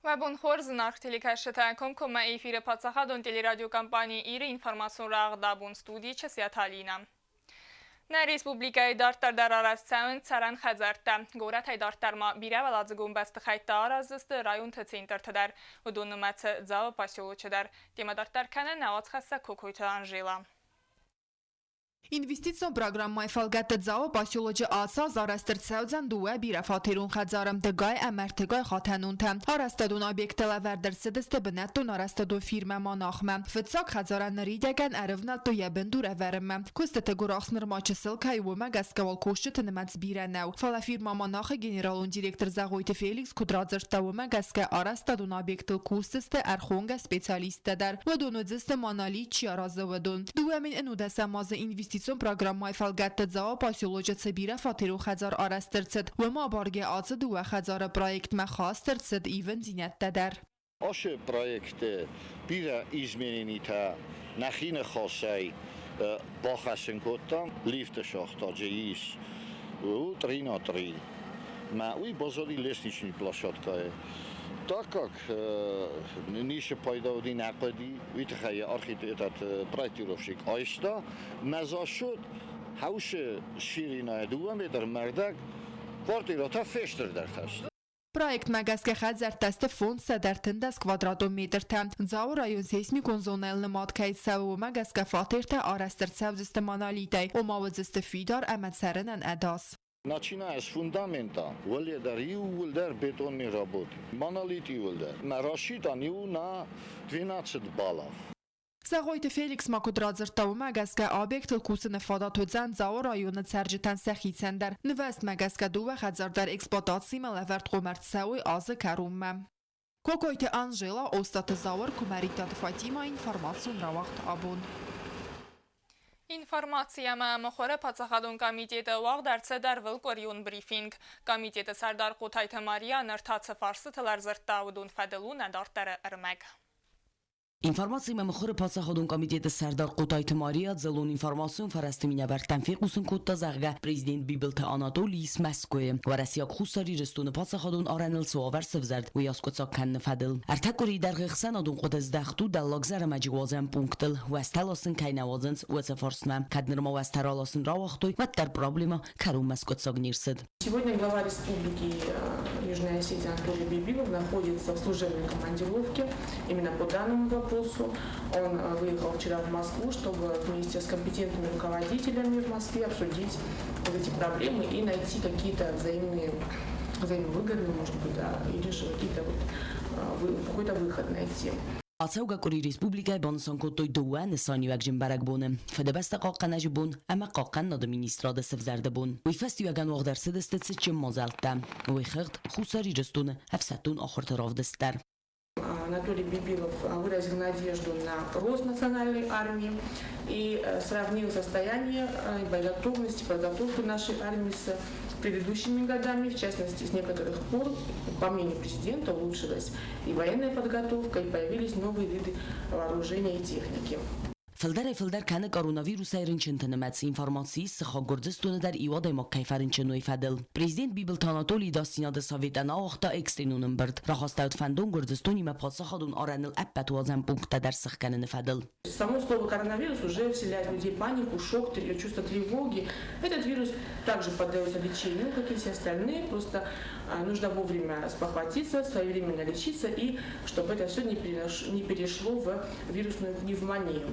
Уӕ бон хорз, зынаргъ телекӕсджытӕ! Комкоммӕ эфиры паддзахадон телерадиокомпани Иры информацион рӕгъ абон студийы Чысиаты Алинӕ. Нӕ республикӕйы дарддӕр дӕр арӕзт цӕуынц цӕрӕн хӕдзӕрттӕ. Горӕтӕй дарддӕр ма бирӕуӕладзыгон бӕстыхӕйттӕ араздзысты районты центрты дӕр. Уыдон нымӕцы Дзауы поселочы дӕр. Темӕ дарддӕр кӕны нӕ уацхӕссӕг Кокойты Анжела. Инвестицион программӕйы фӕлгӕтты Дзауы поселочы ацы аз арӕзт ӕрцӕудзӕн дыууӕ бирӕфатерон хӕдзары, дыгай ӕмӕ ӕртыгай хатӕнонтӕ. Арӕзтадон объекттӕ лӕвӕрд ӕрцыдысты бынӕттон арӕзтадон фирмӕ Монахмӕ. Фыццаг хӕдзарӕн ныридӕгӕн ӕрывнӕлдтой йӕ бындур ӕвӕрынмӕ. Куыстыты гуырахст нырма чысыл кӕй у, уымӕ гӕсгӕ уал кусджыты нымӕц бирӕ нӕу. Фӕлӕ фирмӕ Монах-ы генералон директор Зӕгъойты Феликс куыд радзырдта, уымӕ гӕсгӕ арӕзтадон объектыл кусдзысты ӕрхонгӕ специалисттӕ дӕр. Уыдон уыдзысты монолит чи аразы, уыдон. 2011 азы инвестицион программӕйы фӕлгӕтты Дзауы поселочы цы бирӕфатерон хӕдзар арӕзт ӕрцыд, уымӕ абаргӕ ацы дыууӕ хӕдзары проектмӕ хаст ӕрцыд ивындзинӕдтӕ дӕр. Ацы проекты бирӕ измененитӕ нӕхи ныхасӕй бахӕссын кодтам. Лифты шахтаджы ис у три на три. Мӕ уый баззади лестничный площадкӕйы. Так как ницы пайда уыди, нӕ хъуыди, уый тыххӕй этот проектировщик айста. Мӕ за счет хаусы ширинӕйы дыууӕ метр мӕрдӕг квартирӕтӕ фестырдӕр сты. Проектмӕ гӕсгӕ хӕдзӕрттӕ сты 513 квадратон метртӕ. Дзауы район сейсмикон зонӕйыл нымад кӕй цӕуы, уымӕ гӕсгӕ фатертӕ арӕзт ӕрцӕудзысты монолитӕй, ома уыдзысты фидар ӕмӕ цӕрынӕн ӕдас. Начиная с фундамента, уӕле иууылдӕр бетонный работы, монолит иууылдӕр. Мӕ рассчитан иу на 12 баллов. Зӕгъойты Феликс ма куыд радзырдта, уымӕ гӕсгӕ объектыл кусыны фадат уыдзӕн Дзауы районы цӕрджытӕн сӕхицӕн дӕр. Нывӕзтмӕ гӕсгӕ дыууӕ хӕдзар дӕр эксплуатацимӕ лӕвӕрд хъом ӕрцӕуой азы кӕронмӕ. Кокойты Анжела, Остъаты Зауыр, Куымӕридтаты Фатимӕ, информацион рауагъд абон. Информаци ӕмӕ мыхуыры паддзахадон комитеты уагъд ӕрцыд ӕрвылкъуырион брифинг. Комитеты сӕрдар Хъотайты Мария ӕртӕ фарстытыл ӕрдзырдта, уыдон фӕдыл у нӕ дарддӕры ӕрмӕг. Информациимӕ мыхуыры паддзахадон комитеты сӕрдар Хъотайты Мария дзыллон информацион фӕрӕзты минӕвӕрттӕн фехъусын кодта, зӕгъгӕ, президент Бибылты Анатоли ис Мӕскуыйы. Уӕрӕсейаг Хуссар Ирыстоны паддзахадон арӕныл цы уавӕр сӕвзӕрд, уый аскъуыддзаг кӕныны фӕдыл. Ӕртӕ къуырийы дӕргъы ӕхсӕнадон хъуыды здӕхт у Дӕллаг Зӕрӕмӕджы уадзӕн пунктыл, уӕзтӕ ласын кӕй нӕ уадзынц, уыцы фарстмӕ. Кӕд нырма уӕзтӕ раласын рауагътой, уӕддӕр проблемӕ кӕронмӕ скъуыддзаг не рцыд. Сегодня глава Республики Южная Осетия Анатолий Бибилов находится в служебной командировке именно по данному вопросу. Он выехал вчера в Москву, чтобы вместе с компетентными руководителями в Москве обсудить вот эти проблемы и найти какие-то взаимные, взаимовыгодные, может быть, да, или же какие-то вот, какой-то выход найти. Ацӕугӕ къуыри республикӕйы банысан кодтой дыууӕ нысаниуӕгджын бӕрӕгбоны: Фыдыбӕстӕ хъахъхъӕнӕджы бон ӕмӕ Хъахъхъӕнынады министрады сӕвзӕрды бон. Уый фӕстиуӕгӕн уагъд ӕрцыдысты цытджын мадзӕлттӕ. Уый хыгъд Хуссар Ирыстоны ӕфсӕддон ахуырты равдыст дӕр. Анатолий Бибилов выразил надежду на рост национальной армии и сравнил состояние боеготовности, подготовку нашей армии с предыдущими годами, в частности, с некоторых пор, по мнению президента, улучшилась и военная подготовка, и появились новые виды вооружения и техники. Фылдӕрӕй-фылдӕр кӕны коронавирусӕй рынчынты нымӕц. Информаци ис, сыхаг Гуырдзыстоны дӕр иу адӕймаг кӕй фӕрынчын, уый фӕдыл. Президент Бибылты Анатолий Дастинады советӕн ауагъта экстренон ӕмбырд. Рахастӕуыд фӕндон Гуырдзыстонимӕ паддзахадон арӕныл ӕппӕт уадзӕн пункттӕ дӕр сыхгӕныны фӕдыл. Само слово коронавирус уже вселяет в людей панику, шок, чувство тревоги. Этот вирус также поддается лечению, как и все остальные. Просто нужно вовремя спохватиться, своевременно лечиться, и чтобы это все не перешло в вирусную пневмонию.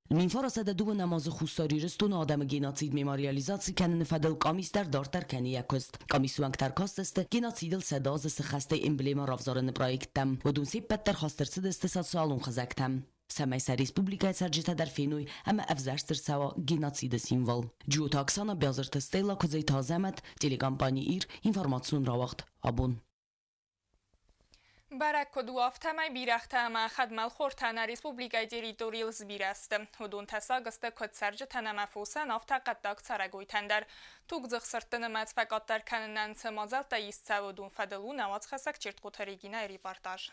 1402 намазы Хуссар Ирыстоны адӕмы геноцид мемориализаци кӕныны фӕдыл къамис дӕр дарддӕр кӕны йӕ куыст. Къамисы уӕнгтӕ ӕркастысты геноцидыл 100 азы цы хӕстӕй эмблемӕ равзарыны проекттӕм. Уыдон се ппӕт дӕр хаст ӕрцыдысты социалон хызӕгтӕм, цӕмӕй сӕ республикӕйы цӕрджытӕ дӕр феной ӕмӕ ӕвзӕрст ӕрцӕуа геноциды символ. Джиоты Оксана, Биазырты Стелла, Куыдзойты Азӕмӕт, телекомпани Ир, информацион рауагъд абон. Бӕрӕг куыд у, афтӕмӕй бирӕгътӕ ӕмӕ хӕдмӕлхортӕ нӕ республикӕйы территорийыл сбирӕ сты. Уыдон тӕссаг сты куыд цӕрджытӕн ӕмӕ фосӕн, афтӕ хъӕддаг цӕрӕгойтӕн дӕр. Тугдзых сырдты нымӕц фӕкъаддӕр кӕнынӕн цы мадзӕлттӕ ист цӕуы, уыдон фӕдыл у нӕ уацхӕссӕг Чертхъоты Регинӕйы репортаж.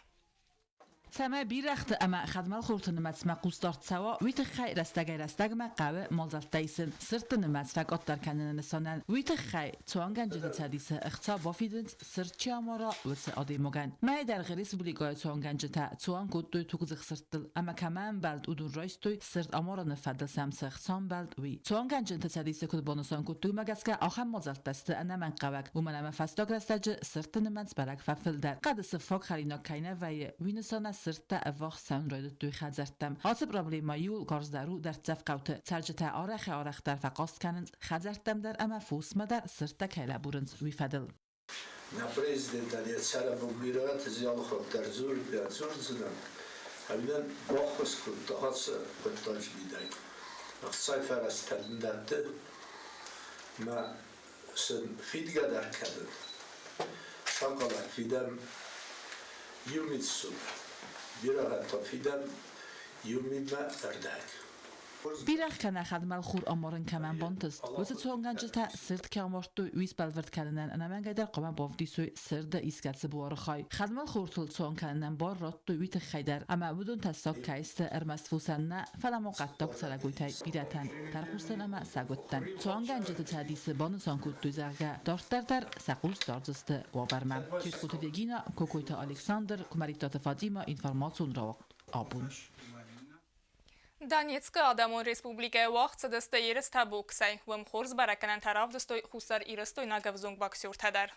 Цӕмӕй бирӕгъты ӕмӕ хӕдмӕлхорты нымӕцмӕ хъусдард цӕуа, уый тыххӕй рӕстӕгӕй-рӕстӕгмӕ хъӕуы мадзӕлттӕ исын сырдты нымӕц фӕкъаддӕр кӕныны нысанӕн. Уый тыххӕй Цуангӕнджыты цӕдисы ӕхца бафидынц, сырд чи амара, уыцы адӕймагӕн. Мӕйы дӕргъы республикӕйы цуангӕнджытӕ цуан кодтой тугдзых сырдтыл ӕмӕ кӕмӕ ӕмбӕлд, уыдон райстой, сырд амарыны фӕдыл сӕм цы ӕхца ӕмбӕлд, уый. Цуангӕнджыты цӕдисы куыд банысан кодтой, уымӕ гӕсгӕ ахӕм мадзӕлттӕ сты ӕнӕмӕнгхъӕуӕг, уымӕн ӕмӕ фӕстаг рӕстӕджы сырдты нымӕц бӕрӕг фӕфылдӕр. Хъӕды цы фаг хӕринаг кӕй нӕ вӕййы, уый нысанӕн сырдтӕ ӕввахс цӕуын райдыдтой хӕдзӕрттӕм. Ацы проблемӕ иууыл карздӕр у дӕрддзӕф хъӕуты. Цӕрджытӕ арӕхӕй-арӕхдӕр фӕхъаст кӕнынц хӕдзӕрттӕм дӕр ӕмӕ фосмӕ дӕр сырдтӕ кӕй лӕбурынц, уый фӕдыл. Нӕ президентӕн йӕ цӕрӕнбон бирӕты зиалхуыпп дӕр дзурдзынӕн, ӕви нын баххуыс кодта ацы хъуыддаджы мидӕг. Ӕхцайы фӕрӕзтӕ нын дӕтты мӕ сын фидгӕ дӕр кӕнын. Сахъалӕг фидӕм иу мин сом, бирӕгъӕн та фидӕм иу минмӕ ӕрдӕг. Бирӕгъ кӕнӕ хӕдмӕл хур амарын кӕмӕн бантыст, уыцы цуангӕнджытӕ сырд кӕй амардтой, уый сбӕлвырд кӕнынӕн ӕнӕмӕнгӕйдӕр хъуамӕ бавдисой сырды искӕцы буары хай. Хӕдмӕл хуртыл цуан кӕнынӕн бар радтой уый тыххӕй дӕр, ӕмӕ уыдон тӕссаг кӕй сты ӕрмӕст фосӕн нӕ, фӕлӕ ма хъӕддаг цӕрӕгойтӕй бирӕтӕн, тӕрхъустӕн ӕмӕ сӕгуыттӕн. Цуангӕнджыты цӕдисы банысан кодтой, зӕгъгӕ, дарддӕр дӕр сӕ хъус дардзысты уавӕрмӕ. Ческъуты Регина, Кокойты Александр, Куымӕридтаты Фатимӕ, информацион рауагъд абон. Донецкы Адӕмон Республикӕйы уагъд цыдысты ерыстӕ боксӕй. Уым хорз бӕрӕггӕнӕнтӕ равдыстой хуссарирыстойнаг ӕвзонг боксертӕ дӕр.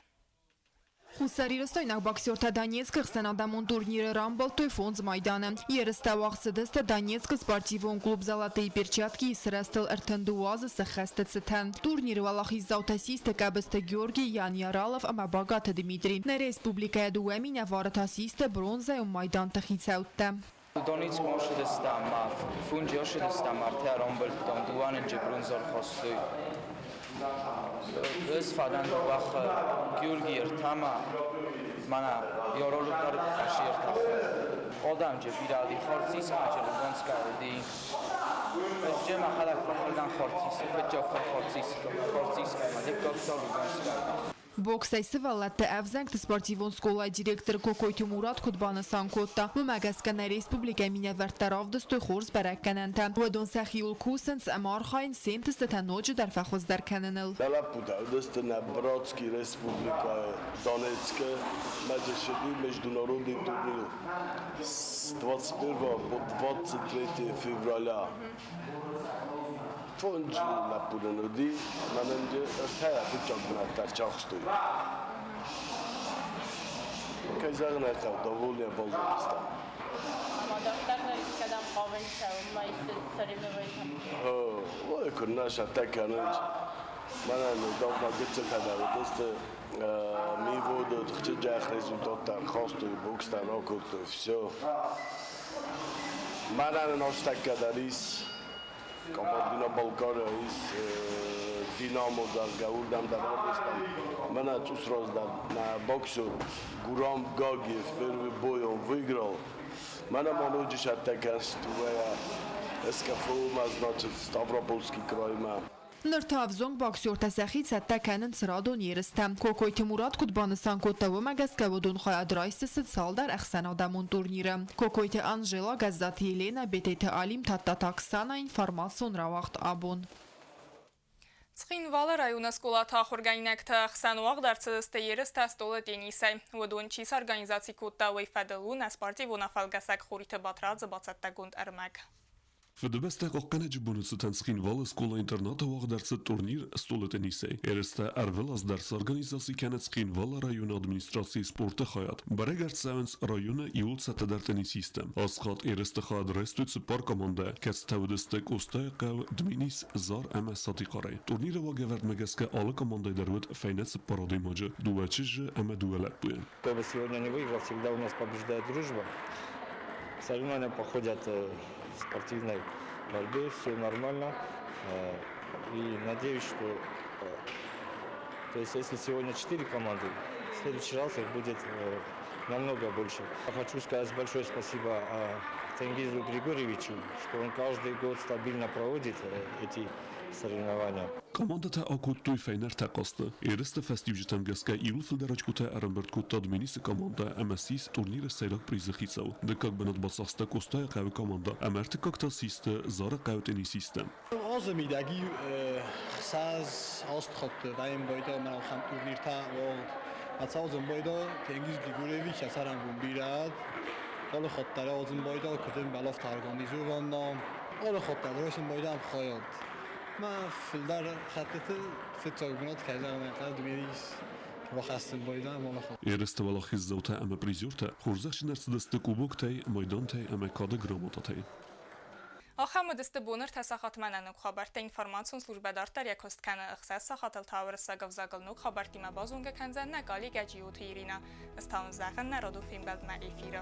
Хуссарирыстойнаг боксертӕ Донецкы ӕхсӕнадӕмон турниры рамбылдтой фондз майданы. Ерыстӕ уагъд цыдысты Донецкы спортивон клуб «Золотые перчатки»-йы сырӕзтыл 32 азы сӕххӕсты цытӕн. Турниры уӕлахиздзаутӕ систы Къӕбысты Георгий, Ян Яралов ӕмӕ Багаты Дмитрий. Нӕ республикӕйы дыууӕ минӕвары та систы бронзӕйон майданты хицӕуттӕ. Донецк ошидыстам ма фунджи ошидыстам ӕртӕ рамбылдтам, дыууӕ нынджы бронза ӕрхастой. Ӕз фӕдӕн дыууӕ Георгий ӕртӕмӕ, мӕнӕ Яролов дӕр ӕрси ӕртӕ. Одамджы бирӕ уыди Хорцискаджы, Луганскӕ уыди. Фыццаджы мӕхӕдӕг фӕхӕрдӕн Хорцис, фыццаг Хорцискӕмӕ, дыккаг та Луганскӕ. Боксӕй сывӕллӕтты ӕвзӕнгты спортивон скъолайы директор Кокойты Мурат куыд банысан кодта, уымӕ гӕсгӕ нӕ республикӕйы минӕвӕрттӕ равдыстой хорз бӕрӕггӕнӕнтӕ. Уыдон сӕхиуыл кусынц ӕмӕ архайынц се нтыстытӕ ноджыдӕр фӕхуыздӕр кӕныныл. Нӕ лӕппутӕ уыдысты нӕ Братский республикӕйы Донецкы Мӕджысыди международный турнир с 21 по 23 февраля. Фонджы лӕппу нын уыди, мӕнӕн ӕртӕйӕ фыццаг бынат дӕр ӕрцахстой. Кӕй зӕгъын ӕй хъӕуы, довольный баззадыстӕм. Дарддӕр кӕдӕм хъавынц цӕуынмӕ исты соревнованиетӕм? Ой, куыннӕ сӕттӕ кӕнынц. Мӕнӕн давно гыццылтӕ дӕр уыдысты. Миводы тыхджын результаттӕ ӕрхастой, бокстӕ ракодтой, все. Мӕнӕн астӕккӕ дӕр ис Кабардино-Балкария ис Динамо, зӕгъгӕ, уырдӕм дӕр арвыстам. Мӕнӕ цъус раздӕр нӕ боксер Гурам Гагиев первый бой он выиграл. Мӕнӕ ма ноджы сӕттӕ кӕныс дыууӕйӕ СКФО-мӕ, значит, Ставропольский краймӕ. Ныр та ӕвзонг боксертӕ сӕхи цӕттӕ кӕнынц радон ерыстӕм. Кокойты Мурат куыд банысан кодта, уымӕ гӕсгӕ уыдон хайад райсдзысты цалдӕр ӕхсӕнадӕмон турниры. Кокойты Анжела, Гӕззаты Елена, Бететы Алим, Тадтаты Оксана, информацион рауагъд абон. Цхинвалы районы скъолаты ахуыргӕнинӕгты ӕхсӕн уагъд ӕрцыдысты ерыстӕ стъолы теннисӕй. Уыдон чи сорганизаци кодта, уый фӕдыл у нӕ спортивон афӕлгӕсӕг Хуриты Батрадзы бацӕттӕгонд ӕрмӕг. Фыдыбӕстӕ хъахъхъӕнӕджы боны цытӕн Цхинвалы скъола-интернаты уагъд ӕрцыд турнир стъолы теннисӕй. Ерыстӕ ӕрвылаз дӕр сорганизаци кӕны Цхинвалы районы администрацийы спорты хайад. Бӕрӕг ӕрцӕуынц районы иууыл цӕттӕдӕр теннисисттӕ. Ацы хатт ерысты хайад райстой цыппар командӕ, кӕцытӕ уыдысты Къостайы хъӕу, Дменис, Зар ӕмӕ Сатихъарӕй. Турниры уагӕвӕрдмӕ гӕсгӕ алы командӕйы дӕр уыд фӕйнӕ цыппар адӕймаджы, дыууӕ чызджы ӕмӕ дыууӕ лӕппуйы. Кто бы сегодня не выиграл, всегда у нас побеждает дружба. Соревнования проходят в спортивной борьбе, все нормально. И надеюсь, что то есть если сегодня четыре команды, в следующий раз их будет намного больше. Я хочу сказать большое спасибо Тенгизу Григорьевичу, что он каждый год стабильно проводит эти соревнования. Командӕтӕ акодтой фӕйнӕ ӕртӕ хъазты. Ерысты фӕстиуджытӕм гӕсгӕ иууыл фылдӕр очкотӕ ӕрӕмбырд кодта Дменисы командӕ ӕмӕ ссис турниры сӕйраг призы хицау. Дыккаг бынат бацахста Къостайыхъӕуы командӕ ӕмӕ ӕртыккаг та систы Зары хъӕуы теннисисттӕ. Азы мидӕг 68 хатты вӕййын мӕ ахӕм турниртӕ уагъд ацӕудзӕн байдал Тенгиз Григорьевич йӕ цӕрӕнбон бирӕ ад. Алы хатт дӕр ауадзын байдал, куыд ӕмбӕлы, афтӕ организованно. Алы хатт дӕр райсын байдам хайад. Мӕ фылдӕр хӕттыты фыццаг бынат, кӕй зӕгъын ӕй хъӕуы, Дмитрий бахӕссын байдам алы хатт. Ерысты уӕлахиздзаутӕ ӕмӕ призертӕ хорзӕхджын ӕрцыдысты кубоктӕй, майдантӕй ӕмӕ кады грамотатӕй. Ахӕм уыдысты боны 3 сахатмӕ нӕ ног хабӕрттӕ. Информацион службӕ дарддӕр йӕ куыст кӕны. 6 сахатыл та уырыссаг ӕвзагыл ног хабӕрттимӕ базонгӕ кӕндзӕн нӕ коллегӕ Джиоты Ирина. Ӕз та уын зӕгъын нӕ радон фембӕлдмӕ эфиры.